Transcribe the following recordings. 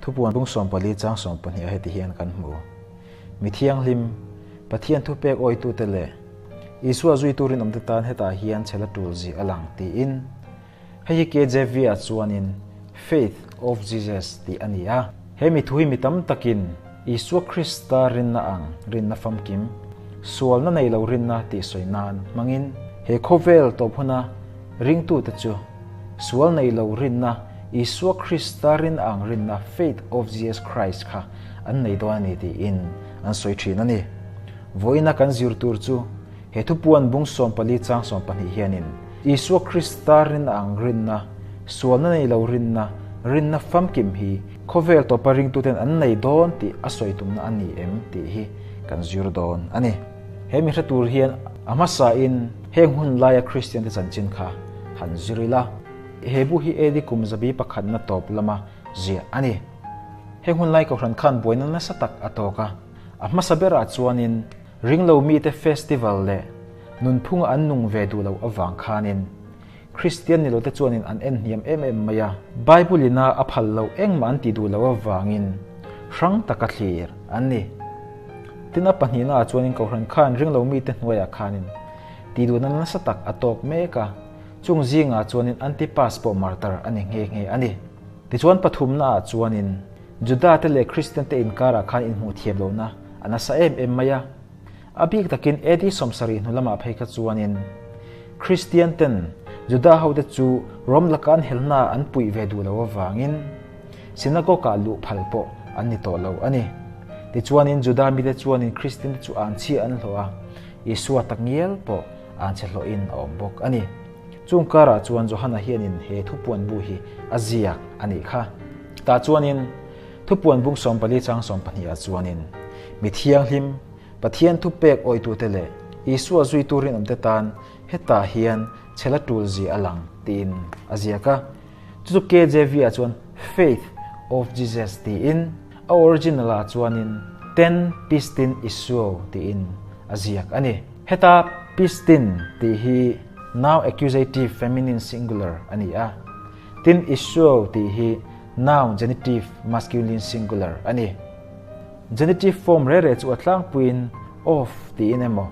Thupuan bung 14 chang 12 ah heti hian kan hmu. Mi thianghlim, Pathian thupek awitute leh Isua zuitu rinawmte tan hetah hian chhel a tul zih a lang tiin. Hei hi KJV ah chuanin Faith of Jesus tih a ni a. He mi thu hi mi tam takin Isua Krista rinna ang rinna famkim, sualna nei lo rinna tih sawi nan hmangin he khawvel tawp huna ringtute chu sual nei lo rinna Isua Krista rinna ang rinna Faith of Jesus Christ kha an nei dawn a ni tiin an sawi thin a ni. Vawiina kan zir tur chu he thupuan bung 14 chang 12 hianin Isua Krista rinna ang rinna, sualna nei lo rinna, rinna famkim hi khawvel tawpa ringtuten an nei dawn tih a sawi tumna a ni em tih hi kan zir dawn a ni. He mi hre tur hian a hmasain heng hun laia Kristiante chanchin kha han zir ila. He bu hi AD kum zabi pakhatna tawp lama ziah a ni. Heng hun lai kohhran khan buaina nasa tak a tawk a. A hmasa berah chuanin ringlo mite festival leh nunphunga an nung ve duh loh avang khanin Kristian ni lote chuanin an en hniam em em mai a. Bible ina a phal loh engmah an ti duh loh avangin hrang taka thlir an ni. Tin a pahnihna ah chuanin kohhran khan ringlo mite hnuaiah khanin ti duhna nasa tak a tawk mek a, chung zingah chuanin Antipas pawh martar a ni nghe nghe a ni. Tichuan pathumna ah chuanin Juda te leh Kristian te inkarah khan inhmuh thiam lohna a nasa em em mai a. A bik takin AD 70 hnu lamah phei kha chuanin Kristian ten Juda ho te chu Rom laka an helna an puih ve duh lo avangin synagogue ah luh phal pawh an ni tawh lo a ni. Tichuanin Juda mite chuanin Kristian te chu an chhia an hlawh a, Isua takngial pawh an chhe hlawhin a awm bawk a ni. Chung karah chuan Johana hianin he thupuan bu hi a ziak a nih kha. Tah chuanin thupuan bung 14 chang 12 ah chuanin mi thianghlim, Pathian thupek awitute leh Isua zuitu rinawmte tan hetah hian chhel a tul zia a lang tiin a ziak a. Chu chu KJV ah chuan Faith of Jesus tiin a original ah chuanin Ten Pistin Isuo tiin a ziak a ni. Heta pistin tih hi noun accusative feminine singular a ni a, tin Isuo tih hi noun genitive masculine singular a ni. Genitive form re re chu a tlangpuiin of tiin emaw,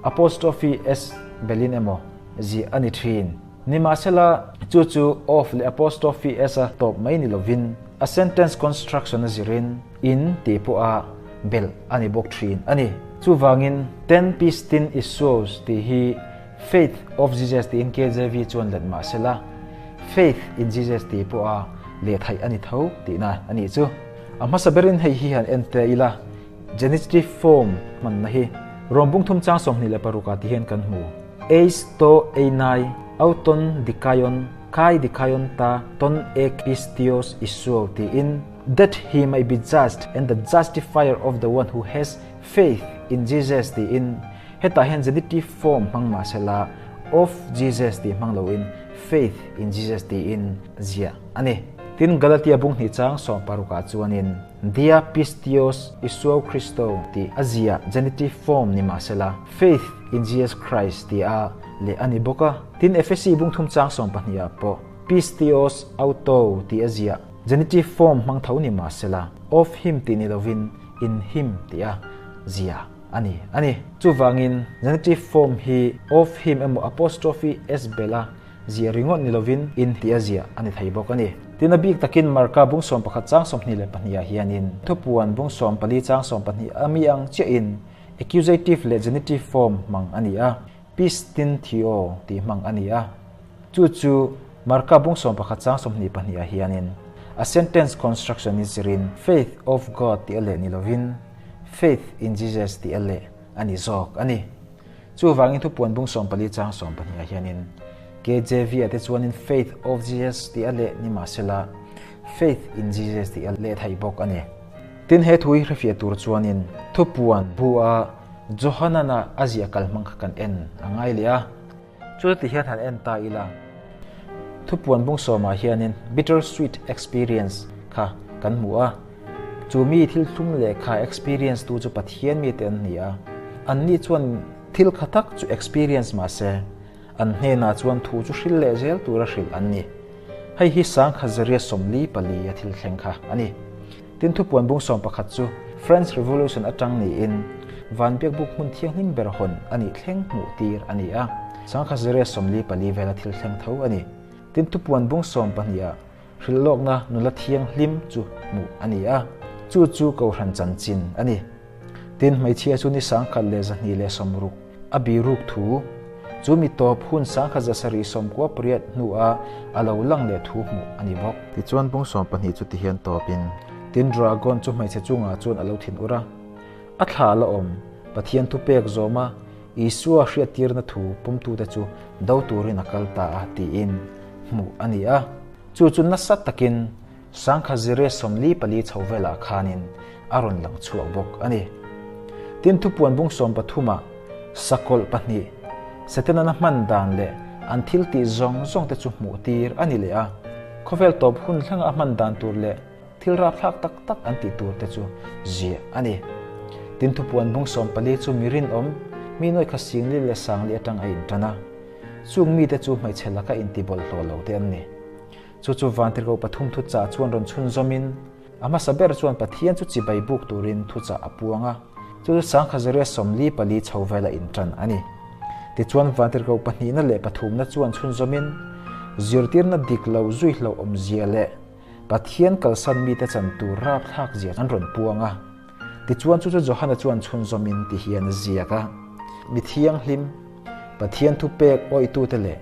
apostrophe s belin emaw ziah a ni thin. Nimahsela, chu chu of leh apostrophe s a tawp mai ni lovin a sentence construction a zirin in tih pawha belh a ni bawk thin a ni. Chuvangin, Ten Pistin Isuos tih hi Faith of Jesus tiin KJV chuan let mahsela, Faith in Jesus tih pawha leh theih a ni tho tihna a nih chu. A hmasa berin hei hi han en te ila, genitive form hmanna hi Rom bung thum chang 26 ah ti hian kan hmu. Eis to einai, auton dikaion, kai dikaion ta ton ek pistios isuo tiin, that he may be just and the justifier of the one who has faith in Jesus tiin, hetah hian genitive form hmang mahsela of Jesus tih hmang loin faith in Jesus tiin ziah a ni. Tin Galatia bung hnih chang 16 ah chuanin dia pistios Isuo Christo tih a ziah genitive form ni mahsela faith in Jesus Christ tih a leh a ni bawk a. Tin Efesi bung thum chang 12 ah pawh pistios auto tih a ziah genitive form hmang tho ni mahsela of him tih ni lovin in him tih a ziah a ni a ni. Chuvangin genitive form hi of him emaw apostrophe s bela ziah ringawt ni lovin in tih a ziah a ni thei bawk a ni. Tin a bik takin Marka bung 11 chang 22 ah hianin thupuan bung 14 chang 12 a mi ang chiahin accusative leh genitive form hmang a ni a, pistin theo tih hmang a ni a. Chu chu Marka bung 11 chang 22 ah hianin a sentence construction ni zirin faith of God tih a leh ni lovin faith in Jesus tih a leh a ni zawk a ni. Chuvangin thupuan bung 14 chang 12 ah hianin KJV ah te chuanin faith of Jesus tih a leh ni mahsela faith in Jesus tih a leh thei bawk a ni. Tin he thu hi hrefiah tur chuanin thupuan bu a Johanana a ziah kal hmang kha kan en a ngai leh a. Chu ti hian han en ta ila. Thupuan bung 10 ah hianin bitter sweet experience kha kan hmu a. Chu mi thil thlum leh kha experience tu chu Pathian mi te an ni a. An ni chuan thil kha tak chu experience mahse an hnenah chuan thu chu hril leh zel tura hril an ni. Hei hi sang kha zaria 44 a thil thleng kha a ni. Tin thupuan bung 11 chu French Revolution atang niin van biakbuk hmun thianghlim ber hawn a nih thleng hmuh tir a ni a. 1944 vela thil thleng tho a ni. Tin thupuan bung 12 ah hrilhlawkna nula thianghlim chu hmuh a ni a. Chu chu kohhran chanchin a ni. Tin hmeichhia chu ni 1160 a biruk thu chu mi tawp hun 1798 hnu a alo lang leh thu hmuh a ni bawk. Tichuan bung 12 chu tihian tawpin tin dragon chu hmeichhe chungah chuan alo thin ura. A thla la awm Pathian thu pek zawma Isua hriat tirna thu pawmtute chu do turin a kal ta a tiin hmuh a ni a. Chu chu nasa takin 1944 chho velah khanin a rawn lang chhuak bawk a ni. Tin thupuan bung 13 ah sakawlh pahnih Setana hman dan leh an thil tih zawng zawng te chu hmuh tir a ni leh a. Khawvel tawp hun thleng a hman dan tur leh thil rapthlak tak tak an tih tur te chu ziah a ni. Tin thupuan bung 14 chu mirin awm mi noi kha singli leh sangli atang a in tan a. Chung mi te chu hmeichhe laka intibawlh hlawh lo te an ni. Chu chu vantirhkoh pathum thu chah chuan rawn chhun zawmin a hmasa ber chuan Pathian chu chibai buk turin thu chah a puang a. Chu chu 1944 chho vela in tan a ni. Tichuan vantirhkoh pahnihna leh pathumna chuan chhun zawmin zirtirna dik lo zui hlo awm zia leh Pathian kalsan mi te chan tur rapthlak zia an rawn puang a. Tichuan chu chu Johana chuan chhun zawmin ti hian a ziak a. Mi thianghlim Pathian thu pek awitute leh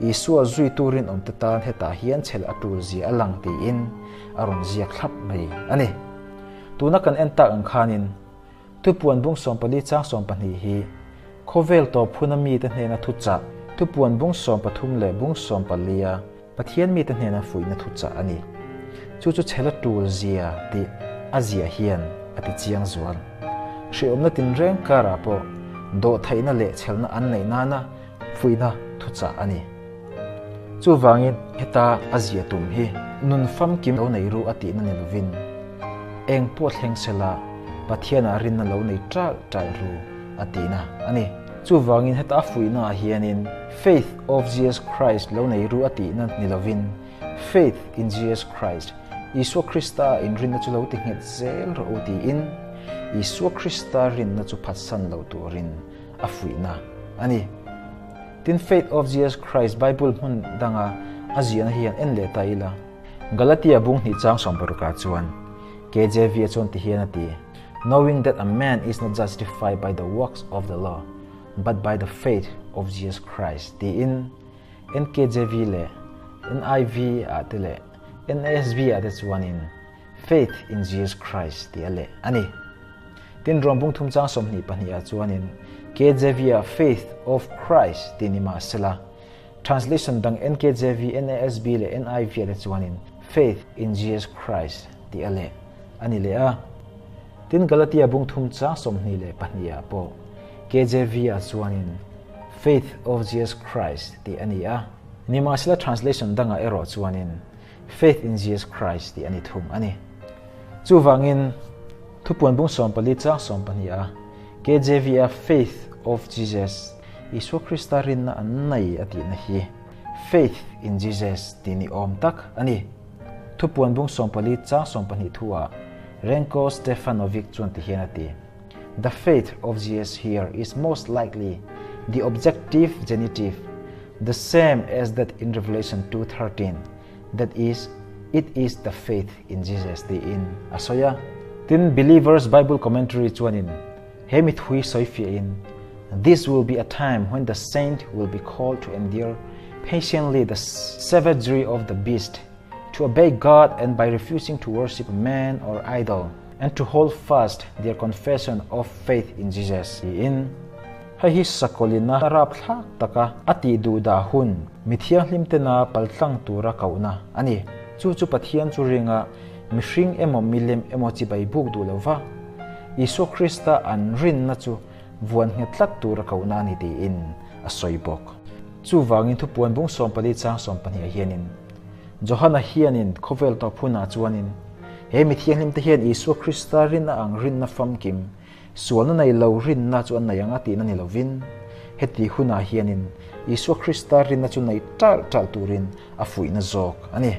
Isua zui turin awm te tan hetah hian chhel a tul zia a lang tiin a rawn ziak thlap mai a ni. Tuna kan en tak ang khanin thupuan bung 14 chang 12 hi khawvel tawp huna mi te hnena thu chah thupuan bung 13 leh bung 14 a Pathian mi te hnena fuihna thu chah a ni. Chu chu chhel a tul zia ti a zia hian a ti chiang zual. Hriawmna tin reng karah pawh do theihna leh chhelna an nei nana fuihna thu chah a ni. Chu wangin heta a zia tum hi nun famkim lo nei ru a tihna ni lovin eng pawh thleng sela Pathian a rinna lo nei ṭal ṭal ru a tihna a ni. Chu wangin heta a fuihna ah hianin faith of Jesus Christ lo nei ru a tihna ni lovin faith in Jesus Christ Isua Krista in rinna chu lo ti nghet zel ro u tiin Isua Krista rinna chu phatsan lo turin a fuihna a ni. Tin faith of Jesus Christ Bible hmun danga a ziahna hian en leh ta ila. Galatia bung hnih chang 16 chuan KJV a chuan ti hian a ti, knowing that a man is not justified by the works of the law but by the faith of Jesus Christ tiin NKJV leh NIV ah te leh NASB ah te chuanin faith in Jesus Christ ti a leh a ni. Tin rawng bung thum chang 22 ah chuanin KJV ah faith of Christ ti ni ma sela translation dang NKJV, NASB leh NIV ah te chuanin faith in Jesus Christ ti a leh a ni leh a. Tin Galatia bung thum chang 22 ah pawh KJV ah chuanin faith of Jesus Christ ti a ni a. Ni ma sela translation danga erawh chuanin faith in Jesus Christ ti a ni thung a ni. Chu wangin thupuan bung 14 chang 12 a KJV a faith of Jesus Isua Krista rinna an nei a tihna hi faith in Jesus ti ni awm tak a ni. Thupuan bung 14 chang 12 thu ah Renko Stefanovic chuan ti hian a ti, The faith of Jesus here is most likely the objective genitive, the same as that in Revelation 2:13, that is, it is the faith in Jesus ti in a sawi a. Tin Believers Bible Commentary chuanin hemi thui sawi fiah in this will be a time when the saint will be called to endure patiently the savagery of the beast, to obey God and by refusing to worship man or idol, and to hold fast their confession of faith in Jesus. In hei hi sakolina rap thlak taka ati du da hun mithiang hlimtena paltlang tura kauna ani. Chu chu Pathian chu ringa mihring emaw milem emaw chi bai buk du lova Isua Krista an rin na chu vuan nge tlat tura kauna ani ti in a sawi bawk. Chu wangin thu puan bung 14 chang 12 a hianin Johana hianin khawvel tawp hunah chuanin he mithiang hlim te hian Isua Krista rinna ang rinna famkim sualna nei lo rinna chu an nei anga tihna ni lovin heti hunah hianin Isua Krista rinna chu nei ṭal ṭal turin a fuihna zawk a ni.